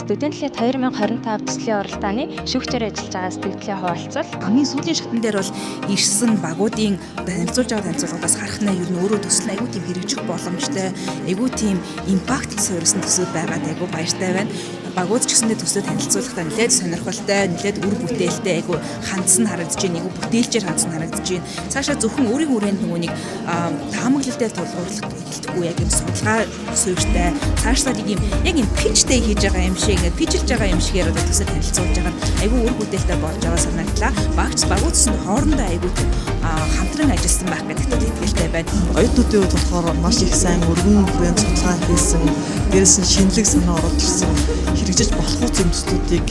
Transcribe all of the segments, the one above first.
Студент Лет 2025 төслийн уралдааны шүүгчээр ажиллаж байгаа сэтгэлдээ хуваалцвал Хамгийн сүүлийн шатн дээр бол ирсэн багуудын танилцуулж байгаа танилцуулгуудаас харах нь ер нь өөрөө төсөл нь айгүй тийм хэрэгжих боломжтой, айгүй тийм impact суурилсан төсөл байгаад айгүй баяртай байна. Багууд ч гэсэндээ төслөө танилцуулахдаа нэлээд сонирхолтой, нэлээд үр бүтээлтэй айгүй хандсан харагдаж байна, айгүй бүтээлчээр хандсан харагдаж байна. Цаашаа зөвхөн өөрийн хүрээнд нөгөө нэг таамаглал дээр тулгуурлах гэлтгүй яг юм судалгаа суурьтай, цаашлаад юм яг юм pitch day хийж байгаа юм шиг ингээд pitch лж байгаа юм шигээр одоо төсөө танилцуулж байгаа нь айгүй үр бүтээлтэй болж байгаа санагдлаа. Багч багууд ч хоорондоо айгүй тийм хамтран ажилласан байх гэдэгт бол итгэлтэй байна. Оюутнуудын хувьд болохоор маш их сайн өргөн хүрээнд судалгаа хийсэн, дээрээс нь шинэлэг санаа оруулж ирсэн, хэрэгжиж болох үс төслүүдийг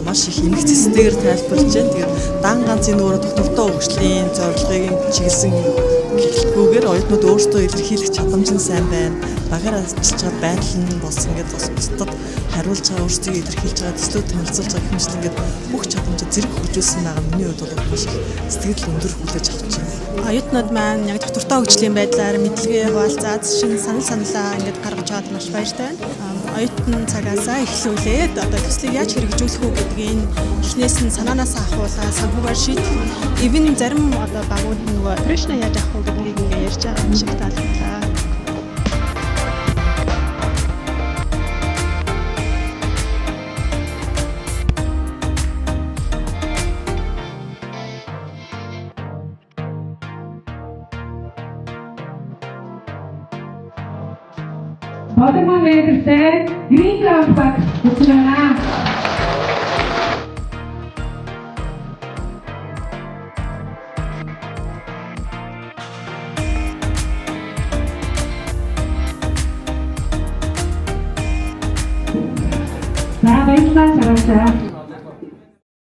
маш их эмх цэцтэйгээр тайлбарлаж байна. Тэгээд дан ганц энэ өөрөө доктортой хөгжлийн зорилгыг чиглэсэн гэлтгүүгээр оюутнууд өөрсдөө илэрхийлэх чадамж нь сайн байна. Багаар ажиллаж байгаа байдал нь бас ингээд бас бусдад хариулж байгаа, өөрсдөө илэрхийлж байгаа, төслөө танилцуулж байгаа гэх мэт ингээд бүх чадамжаа зэрэг хөгжүүлсэн байгаа нь миний хувьд бол маш их сэтгэл өндөр хүлээж авч байна. Оюутнууд маань яг доктортой хөгжлийн байдлаар мэдлэгээ хуваалцаад шинэ санал саналаа ингээд гаргаж аваад маш баяртай байна. Оюутан цагаасаа эхлүүлээд одоо төслийг яаж хэрэгжүүлэх үү гэдгийг эхнээс нь санаанаас ахуулаад санхүүгээр шийдэх. Even зарим одоо багууд нөгөө operation яаж авах уу гэдгийг ингээд ярьж байгаа юм шиг таалагдлаа. Бодогмон найдвартай Green Cloud баг үзэж байна. За, баярлалаа, чагаашаа.